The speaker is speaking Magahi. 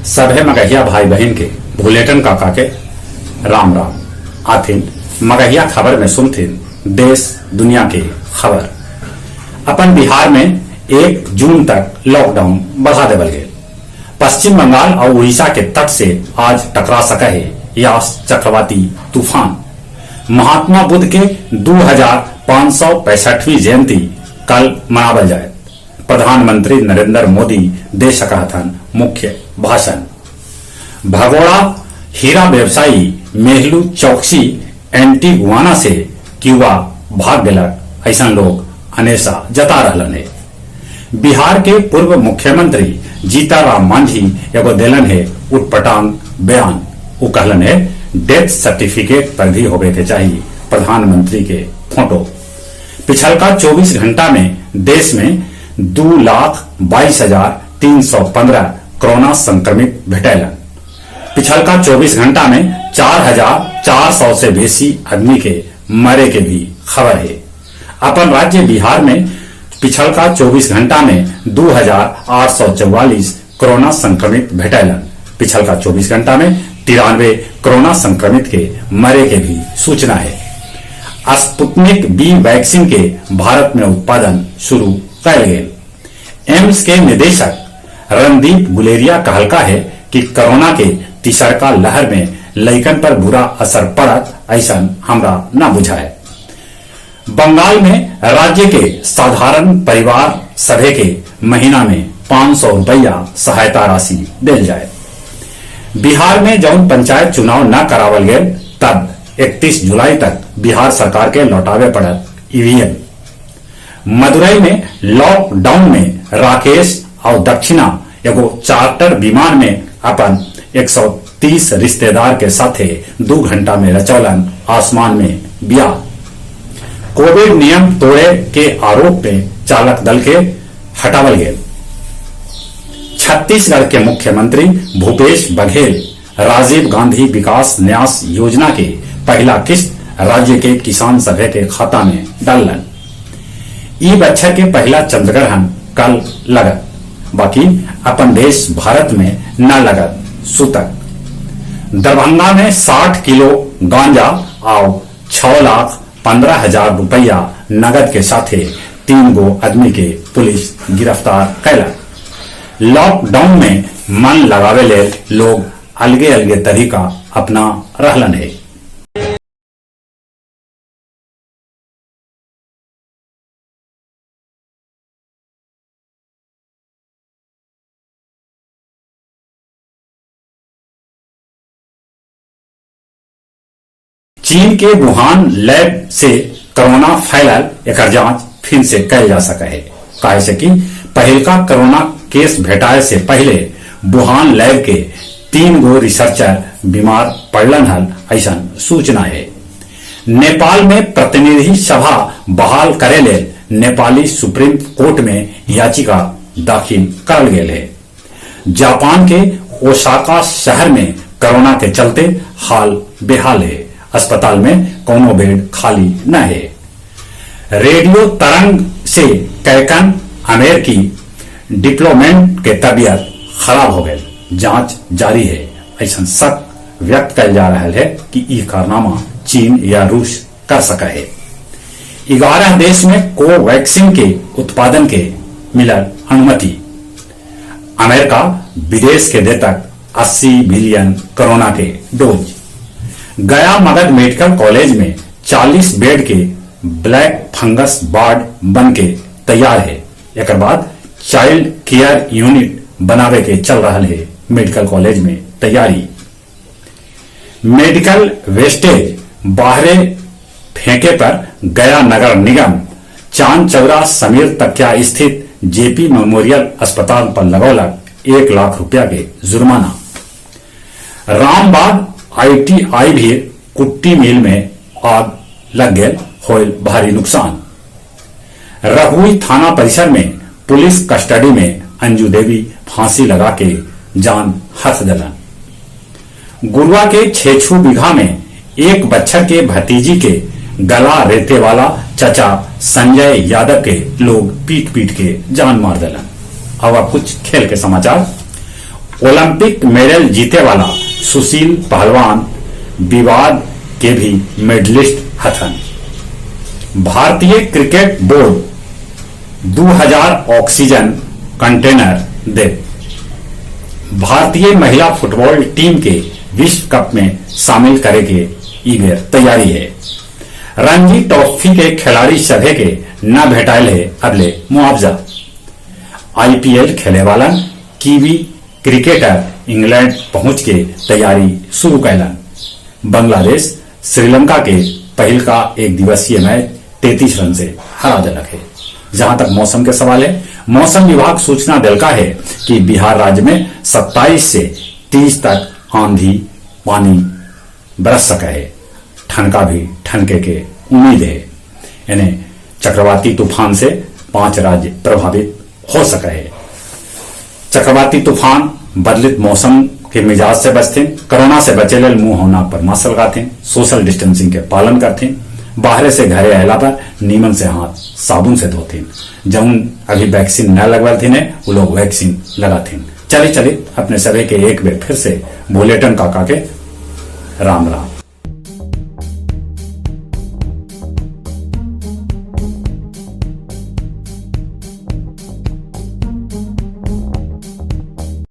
सभे मगहिया भाई बहिन के भुलेटन काका के राम राम। आथिन मगहिया खबर में सुनथिन देश दुनिया के खबर। अपन बिहार में 1 जून तक लॉकडाउन बढ़ा देवल गेल। पश्चिम बंगाल और उड़ीसा के तट से आज टकरा सके है यास चक्रवाती तूफान। महात्मा बुद्ध के 2565वीं जयंती कल मनावल जाए। प्रधानमंत्री नरेंद्र मोदी दे सकहथन मुख्य भाषण। भगोड़ा हीरा व्यवसायी मेहलू चौकसी एंटीगुआना से क्यूबा भाग गेलक, ऐसा लोग अनेसा जता रहलन है। बिहार के पूर्व मुख्यमंत्री जीतनराम मांझी एगो देलन है उटपटांग बयान। उ कहलन है डेथ सर्टिफिकेट पर भी होवे के चाहिए प्रधानमंत्री के फोटो। पिछलका 24 घंटा में देश में 2,22,315 कोरोना संक्रमित भेटैलन। पिछलका 24 घंटा में 4,400 से बेसी आदमी के मरे के भी खबर है। अपन राज्य बिहार में पिछलका 24 घंटा में 2,844 कोरोना संक्रमित भेटैलन। पिछलका 24 घंटा में 93 कोरोना संक्रमित के मरे के भी सूचना है। स्पुतनिक बी वैक्सीन के भारत में उत्पादन शुरू कैल गेल। एम्स के निदेशक रणदीप गुलेरिया कहलका है कि कोरोना के तीसरका लहर में लइकन पर बुरा असर पड़त ऐसा हमरा न बुझाए। बंगाल में राज्य के साधारण परिवार सभे के महीना में 500 रुपया सहायता राशि देल जाए। बिहार में जौन पंचायत चुनाव न करावल गेल तब 31 जुलाई तक बिहार सरकार के लौटावे पड़त ईवीएम। मदुरई में लॉकडाउन में राकेश और दक्षिणा एगो चार्टर विमान में अपन 130 रिश्तेदार के साथे 2 घंटा में रचौलन आसमान में बियाह। कोविड नियम तोड़े के आरोप में चालक दल के हटावल गेल। छत्तीसगढ़ के मुख्यमंत्री भूपेश बघेल राजीव गांधी विकास न्यास योजना के पहला किस्त राज्य के किसान सभा के खाता में डालन। ई बच्छर के पहला चंद्रग्रहण कल लगत, बाकी अपन देश भारत में न लगत सूतक। दरभंगा में 60 किलो गांजा और 6,15,000 रुपया नगद के साथे 3 गो आदमी के पुलिस गिरफ्तार कैलक। लॉकडाउन में मन लगावे ले लोग अलगे अलगे तरीका अपना रहलन है। चीन के वुहान लैब से कोरोना फैलल एकर जांच फिर से कैल जा सके है। काहे से कि पहिलका कोरोना केस भेटाए से पहले वुहान लैब के 3 गो रिसर्चर बीमार पड़लन हल, ऐसा सूचना है। नेपाल में प्रतिनिधि सभा बहाल करे ले नेपाली सुप्रीम कोर्ट में याचिका दाखिल करल गेल है। जापान के ओसाका शहर में कोरोना के चलते हाल बेहाल है। अस्पताल में कोनो बेड खाली न है। रेडियो तरंग से कैकन अमेरिकी डिप्लोमेंट के तबीयत खराब हो गई, जांच जारी है। ऐसा शक व्यक्त कल जा रहा है कि ई कारनामा चीन या रूस कर सका है। 11 देश में कोवैक्सीन के उत्पादन के मिलल अनुमति। अमेरिका विदेश के देतक 80 बिलियन कोरोना के डोज। गया मगध मेडिकल कॉलेज में 40 बेड के ब्लैक फंगस वार्ड बन के तैयार है। एक बाद चाइल्ड केयर यूनिट बनावे के चल रहा है मेडिकल कॉलेज में तैयारी। मेडिकल वेस्टेज बाहरे फेंके पर गया नगर निगम चांदचौरा समीर तकिया स्थित जेपी मेमोरियल अस्पताल पर लगौलक 1 लाख रुपया के जुर्माना। रामबाग आईटीआई भी कुट्टी मिल में आग लग गए, होल भारी नुकसान। रहुई थाना परिसर में पुलिस कस्टडी में अंजू देवी फांसी लगा के जान हथ दलन। गुरुआ के 6 बीघा में एक बच्चर के भतीजी के गला रेते वाला चचा संजय यादव के लोग पीट पीट के जान मार दिलन। अब आप कुछ खेल के समाचार। ओलंपिक मेडल जीते वाला सुशील पहलवान विवाद के भी मेडलिस्ट हथन। भारतीय क्रिकेट बोर्ड 2000 ऑक्सीजन कंटेनर दे। भारतीय महिला फुटबॉल टीम के विश्व कप में शामिल करे के ई बेर तैयारी है। रणजी ट्रॉफी के खिलाड़ी सभे के न भेटाइल है अबले मुआवजा। आईपीएल खेले वाला कीवी क्रिकेटर इंग्लैंड पहुंच के तैयारी शुरू कैलन। बांग्लादेश श्रीलंका के पहिल का एक दिवसीय मैच 33 रन से हरा दिलक है। जहां तक मौसम के सवाल है, मौसम विभाग सूचना दिलका है कि बिहार राज्य में 27 से 30 तक आंधी पानी बरस सका है। ठनका भी ठनके के उम्मीद है। यानी चक्रवाती तूफान से 5 राज्य प्रभावित हो सके है। चक्रवाती तूफान बदलित मौसम के मिजाज से बचते, कोरोना से बचे लेल मुंह और नाक पर मास्क लगाते, सोशल डिस्टेंसिंग के पालन करते, बाहर से घरे आयला पर नीमन से हाथ साबुन से धोते। जौन अभी वैक्सीन न लगवाल थी वो लोग वैक्सीन लगाते। चले चले अपने सभी के एक बार फिर से बुलेटिन काका के राम राम।